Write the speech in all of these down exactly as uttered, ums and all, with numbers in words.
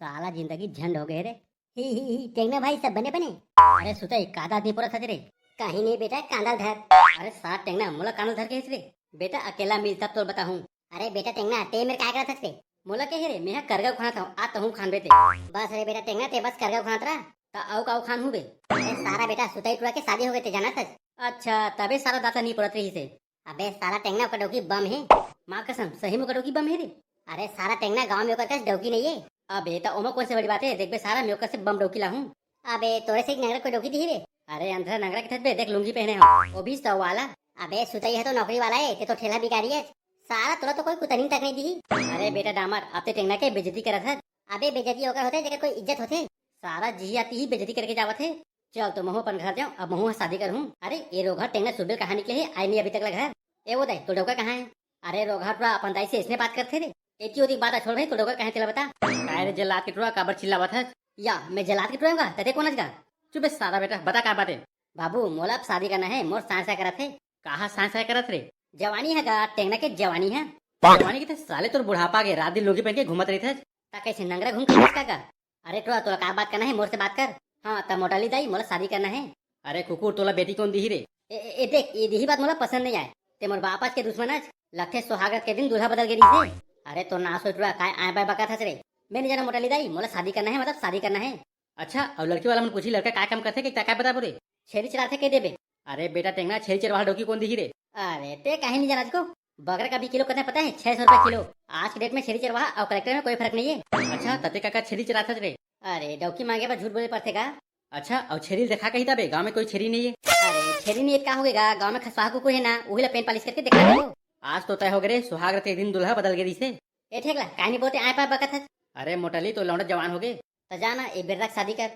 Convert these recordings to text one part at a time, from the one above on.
साला जिंदगी झंड हो गए रे। ही ही ही, टेंगना भाई, सब बने बने? अरे सुतई, कांदा नहीं पुरत हस रे। कहीं नहीं बेटा, कांदा धर। अरे साला टेंगना, मोला कांदा धर के हस रे? बेटा अकेला मिल तब तोल बताहूँ। अरे बेटा टेंगना, ते मेर काय करत हस रे? मोला कहे रे, मेहा करगा उखानत हूँ, आ तहूँ खान बेटे। बस रे बेटा टेंगना, ते बस करगा उखानत रहा। त अउ का उखान हूँ बे? अरे सारा बेटा, सुतई टुरा के शादी हो गए ते जानत हस? अच्छा, तबे सारा दाता नहीं पुरत रही से। अबे सारा टेंगना, ओकर डौकी बम हे। माँ कसम, सही में ओकर डौकी बम हे रे। अरे सारा टेंगना, गांव में ओकर कस डौकी नहीं है। अबे त ओमा कौन से बड़ी बात है, देखबे सारा, मैं ओकर से बम डौकी लाहूँ। अबे तोरे से एक नंगरा कोई डौकी दिही रे? अरे अंधरा नंगरा के थस बे, देख लुंगी पहने हूँ, वो भी सौ वाला। अबे सुतई है तो नौकरी वाला है, ते तो ठेला बिगाड़ी है। सारा तोला तो कोई कुतनी तक नहीं दिही। अरे बेटा डामर, अब ते टेंगना के बेइज्जती करत है। अबे बेइज्जती ओकर होथे जेकर कोई इज्जत होथे। सारा जिही आती ही बेइज्जती करके जावत है। चल तो महू अपन घर जाऊँ, अब महू ह शादी करहूँ। अरे ए रोगहा टेंगना सुबेल कहाँ निकले हे, आए नहीं अभी तक ले घर। ए वो दाई, तो डौका कहाँ है? अरे रोगहा टुरा अपन दाई से इसने बात करथे रे। एती ओती बात छोड़ भाई, तो डौका कहाँ है तेला बता। काय रे जल्लाद के टुरा, काबर चिल्लावत हस? या, मैं जल्लाद के टुरा हूँ का? तते कोन हस गा? चुप बे सारा बेटा, बता का बात है? बाबू, मोला अब शादी करना है, मोर सांस आए करत है। कहाँ सांस आए करत रे? जवानी है गा, टेंगना के जवानी है। जवानी के ते साले तोर बुढ़ापा के रात दिन लुंगी पहन के घूमत रहिथस। ता कैसे नंगरा घूम के का गा? अरे टुरा, तोला का बात करना है, मोर से बात कर। हाँ, त मोटाली दाई, मोला शादी करना है। अरे कुकुर, तोला बेटी कौन दिही रे? ए, ए, ए देख, ये दिही बात मोला पसंद नहीं आए। ते मोर बापच के दुश्मन हच। लगथे सुहागरात के दिन दूल्हा बदल के दिसे। अरे तो नाश हो टुरा, काय आए बाय बकत हस रे? मैं नहीं जाना मोटाली दाई, मोला शादी करना है, मतलब शादी करना है। अच्छा, अउ लड़की वाला मन पूछी, लड़का काय काम करथे के, काय बताबो रे? छेरी चराथे कह देबे। अरे बेटा टेंगना, छेरी चरवाहा डौकी कौन दिही रे? अरे ते काहे नहीं जानत को? बकरा का भी किलो कितना पता है? छह सौ रुपया किलो। आज के डेट में छेरी चरवाहा और कलेक्टर में कोई फर्क नहीं है। अच्छा, तते काका छेरी चराथस रे? अरे डौकी मांगे बर झूठ बोले पड़थे का? अच्छा, अउ छेरी ल देखा कही तबे, गांव में कोई छेरी नहीं है। अरे छेरी नहीं है का हो गया, गांव में खसवाहा कुकुर है ना, वही ला पेंट पालिश करके देखा दो। आज तो तय हो गए रे, सुहागरात के दिन दूल्हा बदल गए रिसे। ए ठेकला, काहे नहीं बोलते, आए पाए बकत हस। अरे मोटाली, तो लौंडा जवान हो गए। त जाना, ए बेटा के शादी कर।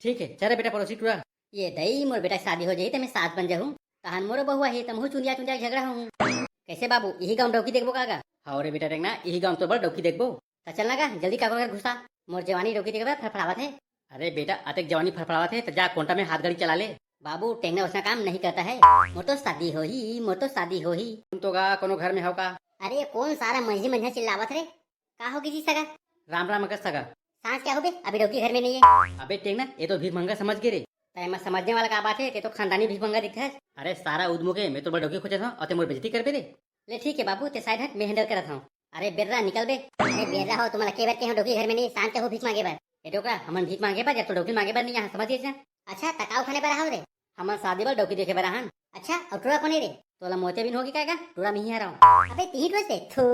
ठीक है, चल रे बेटा पड़ोसी टुरा। ये दई, मोर बेटा के शादी हो जाही त मैं सास बन जाहूँ। तहन मोरो बहु आही, त महू चुंदिया चुंदिया झगड़ा हूँ। कैसे बाबू, यही गांव डौकी देखबो का गा? हाँ रे बेटा टेंगना, यही गांव तो बड़ डौकी देखबो। त चल ना गा, जल्दी काको घर घुसा। मोर जवानी डौकी देखे बर फड़फड़ावत है। अरे बेटा, अतेक जवानी फड़फड़ावत है, त जा कोंटा में हाथ गाड़ी चला ले। बाबू, टेंगना उसना काम नहीं करता है। मोर तो शादी होही, मोर तो शादी होही। तुम तो गा कोनो घर में हो का? अरे कौन सारा मंझी मंझा चिल्लावत रे? का हो गिस सगा? राम राम अकस सगा। सांस क्या हो बे? अभी डौकी घर में नहीं है। अबे टेंगना, ये तो भीख मंगा समझ गे रे। तय मैं समझने वाला का बात है, ते तो खानदानी भीख मंगा दिखता है। अरे सारा उदमुके, मैं तो बड़ डौकी खोजत हूँ और ते मोर बेइज्जती कर बे रे। ले ठीक है बाबू, ते साइड हट, मैं हैंडल करत हूँ। अरे बेर्रा निकल बे। अरे बेर्रा हो, तुम्हारा के बार के हम डौकी घर में नहीं, शांत हो भीख मांगे बर। ए डोकरा, हमन भीख मांगे बर या तो डौकी मांगे बर नहीं यहाँ, समझ गए? अच्छा, त का उखाने बर हो रे? हमन शादी बर डौकी देखे बर आहन। अच्छा, और टुरा कोने रे? तोला मोतियाबिंद होगी का गा? टुरा मिही हराओ। अबे तिही टुरा से, थू।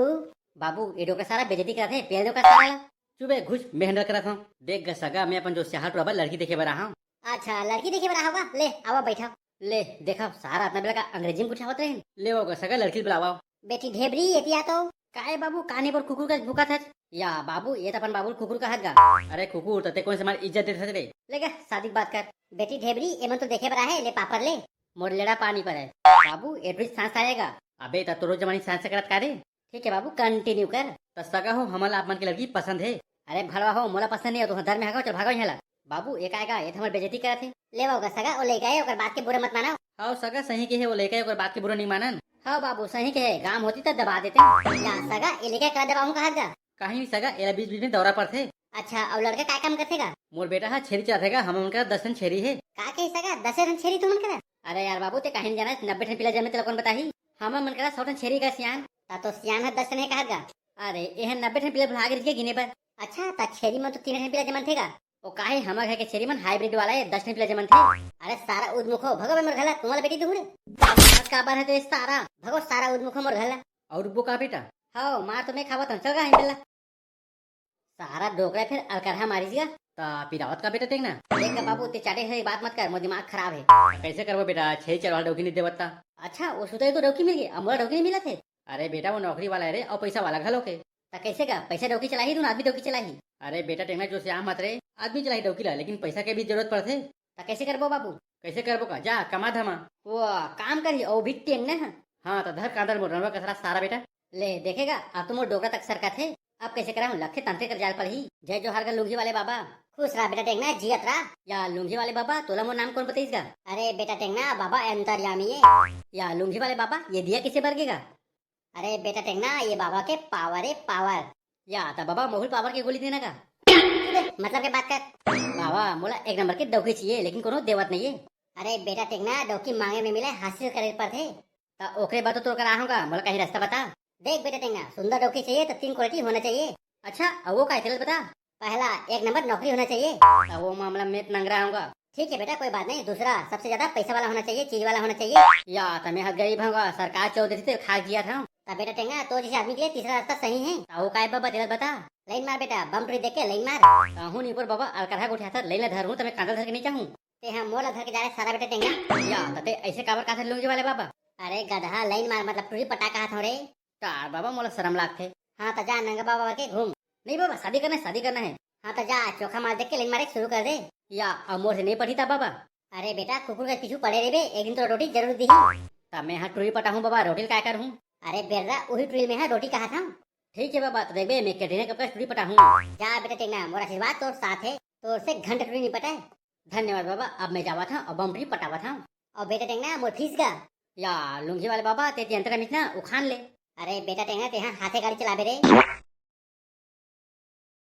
बाबू, ए डोकरा सारा बेइज्जती करत है, पेल दो का सारा ला। चुप बे, घुस, मैं हैंडल करत हूँ। देख ग सगा, मैं अपन जो स्याहा टुरा बर लड़की देखे बर आहा हूँ। अच्छा, लड़की देखे बर आहा होगा? ले, आवा बैठा। ले, देखा, सारा अतना बेला का अंग्रेजी में कुछ आवत रहे। ले वो ग सगा, लड़की बुलावा। बेटी ढेबरी, एती आ तो। काहे बाबू, कानी पर कुकुर का भूखा था? या बाबू, ये तो अपन बाबू कुकुर का हक गा। अरे कुकुर, तते कौन से मार इज्जत देत हस रे? ले गा, शादी की बात कर। बेटी ढेबरी, एमन तो देखे बर आहे, ले पापड़ ले। मोर लेड़ा पानी पर है। बाबू, एटरी सांस आएगा। अबे, त तोरो जवानी सांस से करत का रे? ठीक है बाबू, कंटिन्यू कर। त सगा हो, हमन ला आप मन के लड़की पसंद है। अरे भलवा हो, मोला पसंद नहीं हो, तो धर में हगाओ, चल भागो यहाँ ला। बाबू, एक आएगा, ये तो हमर बेइज्जती करत है। ले बाबू का सगा, ओ लेके आए, ओकर बात के बुरा मत मानो। हाव सगा, सही कहे, वो लेके आए, ओकर बात के बुरा नहीं मानन। हाव बाबू, सही कहे, गाम होती त दबा देते। या सगा, ये लेके करा दबाऊं कहा जा? काहे नहीं सगा, एला बीच बीच में दौरा पड़थे। अच्छा, अउ लड़का काय काम करथे गा? मोर बेटा हा छेरी चराथे गा, हमन करा दस ठन छेरी हे। का कहे सगा, दस ठन छेरी तुमन करा? अरे यार बाबू, ते काहे नहीं जाना, नब्बे ठन पिला जमे तेला कौन बताही? हमन मन करा सौ ठन छेरी गा सियान। ता तो सियान हा दस ठन हे कहा गा। अरे, एहन नब्बे ठन पिला भुला गे रहिस गे गिने बर। अच्छा, ता छेरी मन तो तीन ठन पिला जमन थे गा। ओ काहे, हमर घर के छेरी मन हाइब्रिड वाला हे, दस ठन पिला जमन थे। अरे सारा उदमुखो, भगो बे मोर घर ला, तुम्हारा बेटी दूहू रे। बस काबर है तो ये सारा, भगो सारा उदमुखो मोर घर ला। और वो का बेटा? हाव, मार तो मैं खावत हूँ, चल गा हिंडला। सारा डोकरा फिर अलकरहा मारिस गा। ता पिरावत का बेटा टेंगना? देख गा बाबू, ते चाटे से बात मत कर, मोर दिमाग खराब है। कैसे करबो बेटा, छेरी चरवाहा डौकी नहीं देवत ता। अच्छा, वो सुतई तो डौकी मिल गई, अब मोला डौकी नहीं मिलत है। अरे बेटा, वो नौकरी वाला है रे, और पैसा वाला घलो के। ता कैसे गा, पैसा डौकी चलाही, दून आदमी डौकी चलाही? अरे बेटा टेंगना, जो सियान मत रे, आदमी चलाही डौकी ला, लेकिन पैसा के भी जरूरत पड़थे। ता कैसे करबो बाबू? कैसे करबो का, जा कमा धमा। वो काम करही, ओ भी टेंगना है। हाँ, ता धर कांदर मोर रनवा कसरा सारा बेटा। ले, देखे गा, अब तो मोर डोकरा तक सरकत हे। अब कैसे कराहूँ, लगथे तंत्रे कर जाल पड़ही। जय जोहार गा लुंगी वाले बाबा। खुश रहा बेटा टेंगना, जियत रहा। या लुंगी वाले बाबा, तोला मोर नाम कौन बतईस गा? अरे बेटा टेंगना, बाबा अंतर्यामी है। या लुंगी वाले बाबा, ये दिया किसे बर गे गा? अरे बेटा टेंगना, ये बाबा के पावर है, पावर। या ता बाबा, महू ल पावर के गोली देना गा। मतलब के बात कर। बाबा, मोला एक नंबर के डौकी चाहिए, लेकिन कोनो देवत नहीं है। अरे बेटा टेंगना, डौकी मांगे में मिले, हासिल करे पड़थे। त ओकरे बर तो तोर करा आहूं गा, मोला कहीं रास्ता बता। देख बेटा टेंगना, सुंदर डौकी चाहिए तो तीन क्वालिटी होना चाहिए। अच्छा, अब वो का है, तेला बता। पहला, एक नंबर नौकरी होना चाहिए। अब वो मामला में तो नंगरा आहूं गा। ठीक है बेटा, कोई बात नहीं। दूसरा, सबसे ज्यादा पैसा वाला होना चाहिए, चीज वाला होना चाहिए। या त मैं ह गरीब आहूं गा, सरकार चौधरी से खा गया था। तब बेटा टेंगना, तो जैसे आदमी के लिए तीसरा रास्ता सही है। त वो का है बाबा, तेला बता। लाइन मार बेटा, बम टुरी देख के लाइन मार। कहूं नहीं पर बाबा, अलकरहा गोठिया था, लाइन ला धर हूं, त मैं कांदा धर के नहीं चाहूं। ते हा मोला धर के जा रहे सारा बेटा टेंगना। या, त ते ऐसे काबर काथे लुंगी वाले बाबा? अरे गधा, लाइन मार, मतलब टुरी पटा कहा था रे। का बाबा, मोला शरम लागथे। हाँ, त जा नंगा बाबा के घूम। नहीं बाबा, शादी करना है, शादी करना है। हाँ, त जा चोखा माल देख के लाइन मारे शुरू कर दे। या, अब मोर से नहीं पढ़ी था बाबा। अरे बेटा, कुकुर के पीछू पड़े रहिबे, एक दिन तो रोटी जरूर दी। त मैं हा टुरी पटाहूं बाबा, रोटी ल काय करहूं? अरे बेर्रा, उही टुरी में हा रोटी कहा था। ठीक है बाबा, त देखबे, मैं कैटरीना कैफ का टुरी पटाहूं। जा बेटा टेंगना, मोर आशीर्वाद तोर साथ है, तोर से घंटा टुरी नहीं पटाए। धन्यवाद बाबा, अब मैं जावत हूं, अब बम टुरी पटावत हूं। और बेटा टेंगना, मोर फीस गा। या लुंगी वाले बाबा, ते अंतरा मिचना उखान ले। अरे बेटा टेंगना, ते हा हाथे गाड़ी चलाबे रे।